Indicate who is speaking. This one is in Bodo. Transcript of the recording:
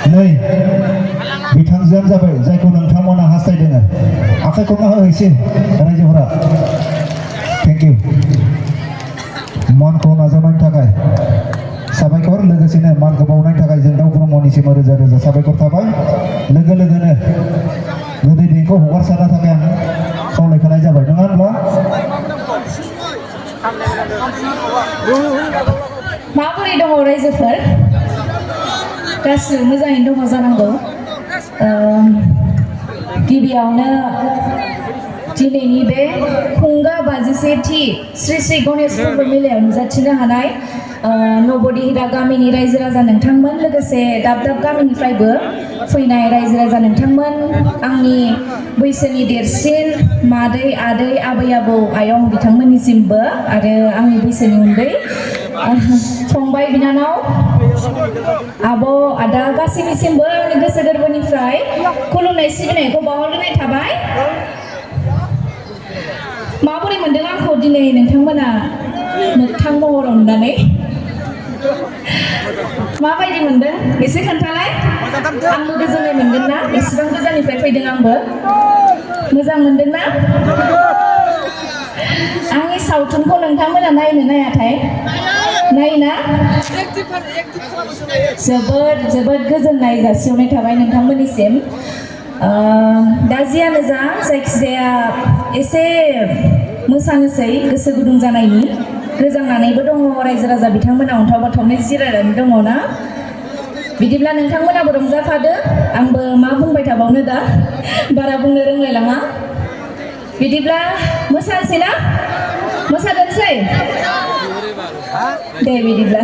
Speaker 1: नै बिथांजोआनो जाबाय जायखौ नोंथांमोना हास्थायदों आखाइखौनो होहैसै रायजोफोरा थेंक इउ मानखौ नाजावनायनि थाखाय साबायखर लोगोसेनो मानखौ बावनायनि थाखाय जों दाउ ब्रह्मनिसिम रोजा रोजा साबायखर थाबाय लोगो लोगोनो गोदै देंखो हगारसारनो थाखाय आं खावलायखानाय जाबाय नङा होनब्ला
Speaker 2: माबोरै दङ रायजोफोर गासिबो मोजाङैनो दङ जानांगौ गिबियावनो दिनैनि बे खुंगा 57थि श्री श्री गणेश फोरबो मेलायाव नुजाथिनो हानाय नब दिहिरा गामिनि रायजो राजा नोंथांमोन लोगोसे दाब दाब गामिनिफ्रायबो फैनाय रायजो राजा नोंथांमोन आंनि बैसोनि देरसिन मादै आदै आबै आबौ आयं बिथांमोननिसिमबो आरो आंनि बैसोनि उन्दै फंबाय बिनानाव आब' आदा गासैनिसिमबो आंनि गोसो गोरबोनिफ्राय खुलुमनाय सिबिनायखौ बावहरग्रोनाय थाबाय माबोरै मोनदों आंखौ दिनै नोंथांमोना मोगथां महराव नुनानै माबायदि मोनदों एसे खोन्थालाय आंबो गोजोननाय मोनगोन ना एसेबां गोजाननिफ्राय फैदों आंबो मोजां मोनदों ना आंनि सावथुनखौ नोंथांमोना नायनो नायाथाय नायना जोबोद जोबोद गोजोननाय जासिहरनाय थाबाय नोंथांमोननिसिम दा जियानो जा जायखिजाया एसे मोसानोसै गोसो गुदुं जानायनि गोजांनानैबो दङ रायजो राजा बिथांमोना अन्थाव बाथावनो जिरायनानै दङ ना बिदिब्ला नोंथांमोनाबो रंजाफादो आंबो मा बुंबाय थाबावनो दा बारा बुंनो रोंलायलाङा बिदिब्ला मोसानोसै ना मोसादोंसै दे बिदिब्ला